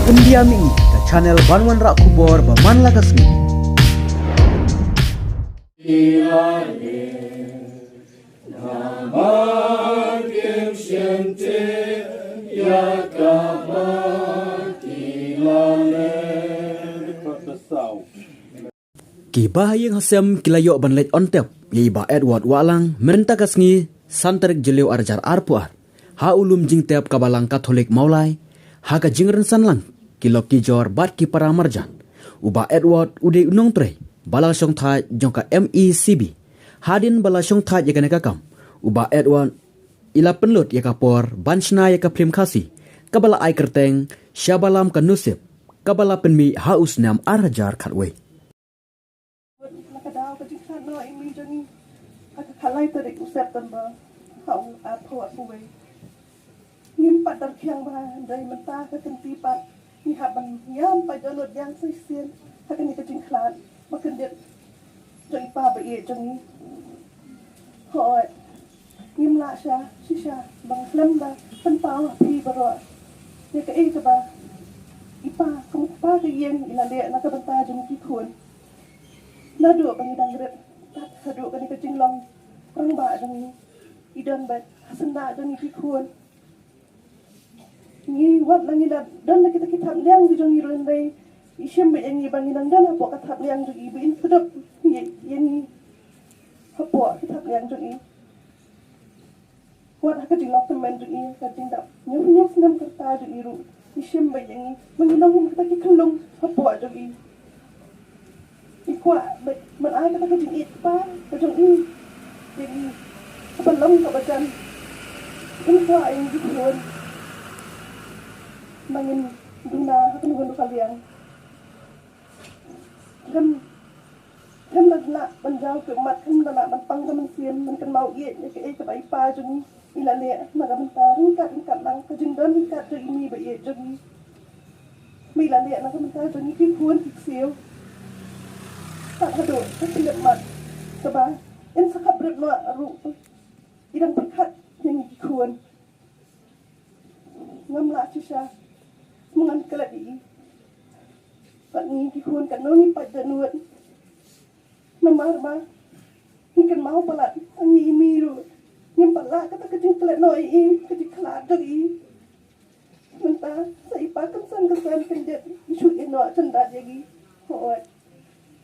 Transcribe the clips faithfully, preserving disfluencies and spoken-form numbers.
India Mihngi, ka channel ban wanrah khubor ba man la ka sngi. Ki bahaïing hasem ki la ïoh ban leit on tep ïa i Bah Edward Wahlang mynta ka sngi, san tarik Jylliew ar hajar arphew ar, ha u lum jingtep ka Balang Katholik Mawlai, ha ka jingrynsan lang ki lok ki jor bad ki para marjan. U Bah Edward u dei u nongtrei ba la shongthait jong ka M E C B. Hadien ba la shongthait ïa kane ka kam, u Bah Edward i la pynlut ïa ka por ban shna ïa ka phlim Khasi kaba la ai kyrteng Shabalam Ka Nusib, kaba la pynmih ha u snem ar hajar khatwei. Na ka daw ka jingkhlad noh ïa i mi jong ngi ha ka khatlai tarik u September, ha u arphew arphew wei. Ngim pat da rkhiang ba dei mynta ka kynti pat ngi hap ban ïam pat dohnud ïa sa shisien ha kane ka jingkhlad ba kyndit jong i pa ba ïeit jong ngi. Hooid, ngim lah sha shisha ba ngi khlem da pynpaw ha phi baroh ïa kaei kaba i pa kum u kpa ka ïing i la leh na ka bynta jong ngi ki khun. Naduh ba ngi dang rit tat haduh kane ka jinglong rangbah jong ngi, i don beit ha syndah jong ngi ki khun. Ngi wat la ngi la don la kita ki thapniang ki jong ngi ruh, hynrei i shim beit ïa ngi ba ngi nang don hapoh ka thapniang jong i, ba in kdup ïa, ïa ngi hapoh ki thapniang jong i. Wat ha ka jinglong tymmen jong i, ka jingdap hynñiew hynñiew snem ka rta jong i ruh i shim beit ïa ngi ba ngi long kum kita ki khyllung hapoh jong i. I kwah beit ban ai kata ka jingïeit kpa ka jong i ïa ngi, kaba long kaba jan. I kwah ïa ngi ki khun ba ngin duna ha kano kano ka liang. Ngim, ngim da lah ban jaw khmat, ngim da lah ban pang ka mynsiem ban kynmaw ïeit ïa kaei kaba i pa jong ngi i la leh na ka bynta ryngkat ryngkat lang ka jingdon ryngkat jong i mi ba ïeit jong ngi. Mi la leh na ka bynta jong ngi ki khun ki ksiew. Tat haduh ka khyllipmat kaba in sa khapbrip noh ruh i dang pyrkhat ïa ngi ki khun. Ngam lah shisha, ma ngan klet ïa i. Bad ngi ki khun katno ngi pait dohnud. Namar ba ngi kynmaw palat, ngi i mi ruh ngim pat lah kata ka jingklet noh ïa i, ka jingkhlad jong i. Mynta sa i pa kynsan kynsan kyndit i shu ïeh noh jyndat ïa ngi. Hooid.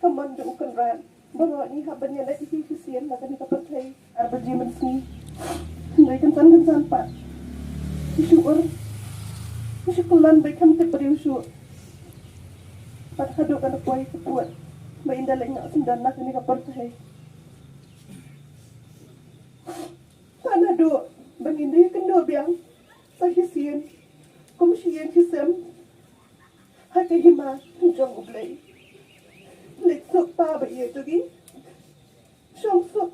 Ka mon jong u Kynrad baroh ngi hap ban ïaleit ïa ki shisien na kane ka pyrthei. Ar baje mynsngi, hynrei kynsan kynsan pat i shu ur, i shu kyllon beit, kam tip briew shuh. Pat haduh kan da poi ka pud ba in da leit noh syndon na kane ka pyrthei. Pat naduh ba ngin da ïakynduh biang sa shisien kum shi ïing shi sem ha ka hima jong U Blei. Leit suk pa ba ïeit jong ngi, shong suk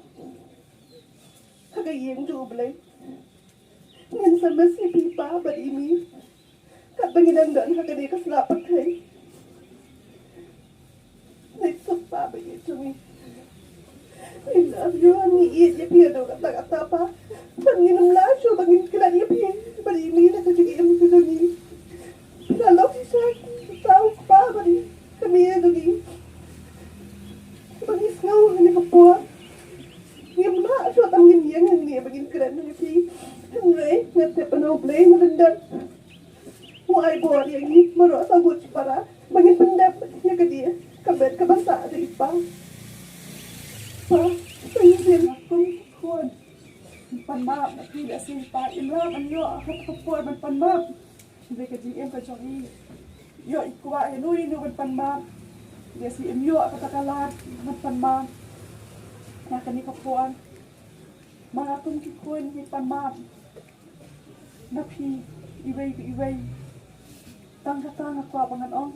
ha ka ïing jong U Blei. Ngin sa miss ïa phi pa bad i mi, katba ngi dang don ha kane ka sla pyrthei. Leit suk pa ba ïeit jong ngi. I love you, ngi ïeit ïa phi haduh katta katta pa. Bad ngin ym lah shuh ba ngin klet ïa phi bad i mi na ka jingim ka jong ngi. Phi la long shisha kita u kpa bad i kmie jong ngi. Ba ngi sngew ha kane ka por ngim lah shuh tang ngin ïeng hangne ba ngin kren ïa phi. Hynrei nga tip ba U Blei u lyndet u ai bor ïa ngi baroh sa ngut shipara ba ngin pyndep ïa kane ka met kaba sah da i pa. Pa, sa ïa phi kum ki khun, pan map na phi, lehse pa im lah ban ïoh ha kata ka por ban pan map. Hynrei ka jingim ka jong i, ïoh i kwah ïano ïano ban pan map, lehse im ïoh kata ka lad ban pan map. Na kane ka por, ma nga kum ki khun ngi pan map na phi iwei pa iwei. Tang kata nga kwah ba ngan ong,